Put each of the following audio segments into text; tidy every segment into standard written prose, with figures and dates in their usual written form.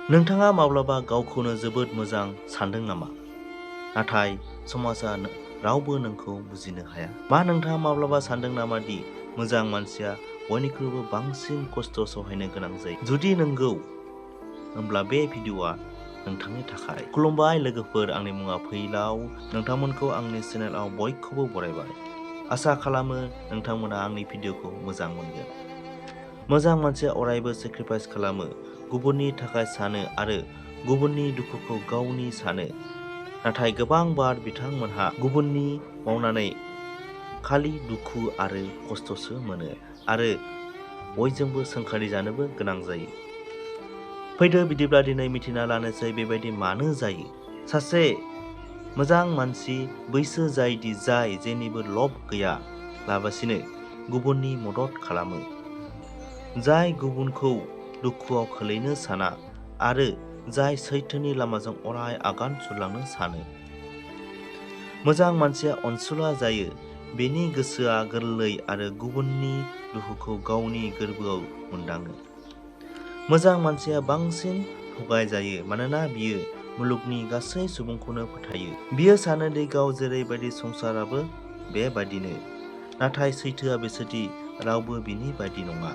नोंथाङा माब्लाबा गावखौनो जोबोद मोजां सानदों नामा? नाथाय समाजा रावबो नोंखौ बुजिनो हाया। नोंथाङा माब्लाबा सानदों नामा दि मोजां मानसिया बयनिख्रुइबो बांसिन खस्थ' सहायनो गोनां जायो? जुदि नंगौ, होमब्ला बे भिडिअ'आ नोंथांनि थाखाय। खुलुमबाय लोगोफोर, आंनि मुङा फैलाव। नोंथांमोनखौ आंनि चेनेलाव बयखौबो बरायबाय। आसा खालामो नोंथांमोना आंनि भिडिअ'खौ मोजां मोनगोन। मोजां मानसिया अरायबो सेक्रिफाइस खालामो, गुबुननि थाखाय सानो आरो गुबुननि दुखुखौ गावनि सानो। नाथाय गोबां बार बिथांमोनहा गुबुननि मावनानै खालि दुखु आरो खस्थ'सो मोनो आरो बयजोंबो सोंखारिजानोबो गोनां जायो। फैदो बिदिब्ला दिनै मिथिना लानोसै बेबायदि मानो जायो। सासे मोजां मानसि बैसो जायदि जाय जेनिबो लब गैया लाबासिनो गुबुननि मदद खालामो, जाय गुबुनखौ दुखुआव खोलैनो साना आरो जाय सैथोनि लामाजों अराय आगान सुरलांनो सानो। मोजां मानसिया अनसुला जायो, बेनि गोसोआ गोरलै आरो गुबुननि दुखुखौ गावनि गोरबोआव मोनदाङो। मोजां मानसिया बांसिन थगायजायो मानोना बियो मुलुगनि गासै सुबुंखौनो फोथायो। बियो सानो दि गाव जेरैबायदि संसाराबो बेबायदिनो, नाथाय सैथोआ बेसोदि रावबो बिनि बायदि नङा।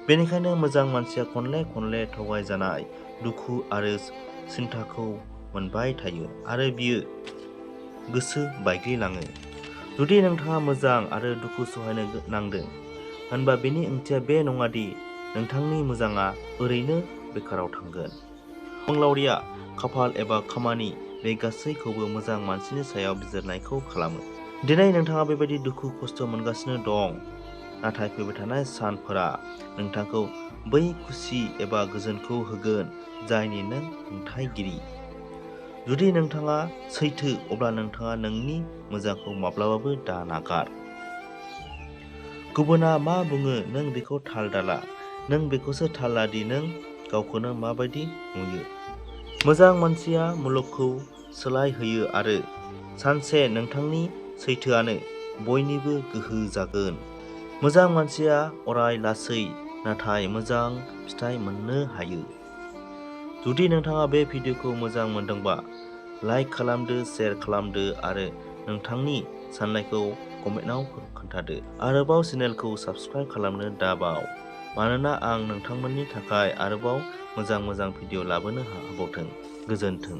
बेनिखायनो मोजां मानसिया खनले खनले थगायजानाय दुखु आरो सिन्थाखौ मोनबाय थायो आरो बियो गोसो बायग्लिलाङो। जुदि नोंथाङा मोजां आरो दुखु सहायनो नांदों, होनबा बेनि ओंथिया बे नङा दि नोंथांनि मोजाङा ओरैनो बेखाराव थांगोन। बुंलावरिया खाफाल एबा खामानि बे गासैखौबो मोजां मानसिनि सायाव बिजिरनायखौ खालामो। दिनै नोंथाङा बेबायदि दुखु खस्थ' मोनगासिनो दं, नाथाय फैबाय थानाय सानफोरा नोंथांखौ बै खुसि एबा गोजोनखौ होगोन जायनि नों खुंथायगिरि। जुदि नोंथाङा सैथो, अब्ला नोंथाङा नोंनि मोजांखौ माब्लाबाबो दा नागार। गुबुना मा बुङो नों बेखौ थाल दाला, नों बेखौसो थाल ला दि नों गावखौनो माबायदि नुयो। मोजां मानसिया मुलुगखौ सोलायहोयो आरो सानसे नोंथांनि सैथोआनो बयनिबो गोहो जागोन। मोजां मानसिया अराय लासै नाथाय मोजां फिथाइ मोननो हायो। जुदि नोंथाङा बे भिडिअ'खौ मोजां मोनदोंबा लाइक खालामदो, शेयार खालामदो आरो नोंथांनि साननायखौ कमेन्टआव खोन्थादो। आरोबाव चेनेलखौ साबस्क्राइब खालामनो दाबाव, मानोना आं नोंथांमोननि थाखाय आरोबाव मोजां भिडिअ' लाबोनो हाबावथों। गोजोन्थों।